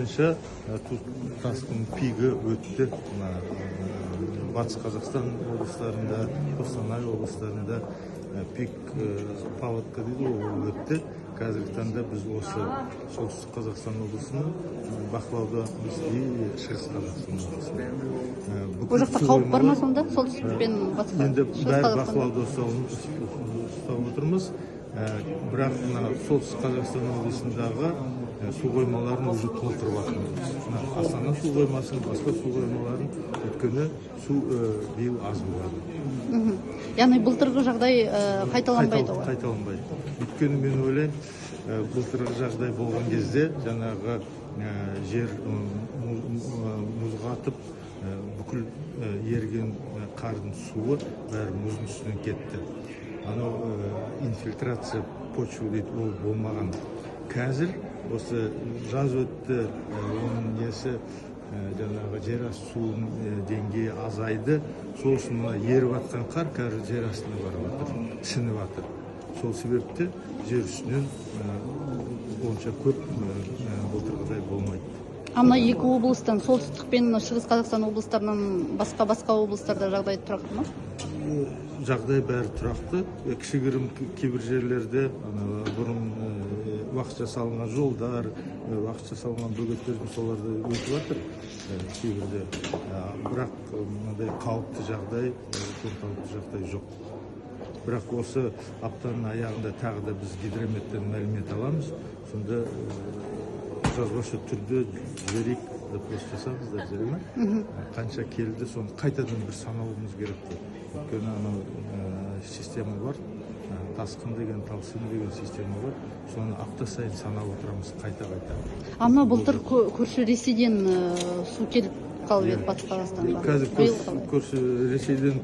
Бойынша тасқын пигі өтті. Мына Батыс Қазақстан облыстарында, Қостанай облыстарында пик паводка дейді ғой, ол өтті. Қазіргі таңда біз осы Солтүстік Қазақстан облысының бақылаудамыз и Шығыс Қазақстан облысында. Ол жақта Бүкіл су қауіп бар ма қоймалар- сонда солтүстік пен батысқа, Енді Шығыс бәрі Қазақстанда? бақылауда ұстап отырмыз. Бірақ мына Солтүстік Қазақстан облысындағы су қоймаларын уже толтырып жатырмыз. Мына Астана су қоймасын, басқа су қоймаларын, өйткені су биыл аз болады. Яғни былтырғы жағдай қайталанбайды ғой? Қайталанбайды. Өйткені мен ойлаймын, былтырғы жағдай болған кезде жаңағы жер мұз қатып, бүкіл еріген қардың суы бәрі мұздың үстінен кетті. Анау инфильтрация почвы дейді, ол болмаған. Қазір осы жаз өтті, оның несі, жаңағы жер асты суының деңгейі азайды. Сол үшін мына еріп жатқан қар қазір жер астына барып жатыр, сіңіп жатыр. Сол себепті жер үстінен онша көп былтырғыдай болмайды. А мына екі облыстан, солтүстік пен Шығыс Қазақстан облыстарынан басқа облыстарда жағдай тұрақты ма? Жағдай бәрі тұрақты. Кішігірім кейбір жерлерде ана бұрын уақытша салынған жолдар, уақытша салынған бөгеттердің, соларды өтіп жатыр кейбірде. Бірақ мынандай қауіпті жағдай, үлкен қауіпті жағдай жоқ. Бірақ осы аптаның аяғында тағы да біз гидрометтен мәлімет аламыз. Сонда жазбаша түрде жіберейік, запрос жасаңыздар, жарай ма? Қанша келді, соны қайтадан бір санауымыз керек қой. Өйткені анау система бар, тасқын деген, талсын деген система бар. Соны апта сайын санап отырамыз қайта қайта. А мына былтыр көрші Ресейден су келіп қалып еді Батыс Қазақстанға. Қазір Биыл көрші, қалай? көрші Ресейден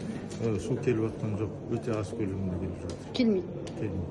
су келіп жатқан жоқ, өте аз көлемде келіп жатыр. Келмейді? Келмейді.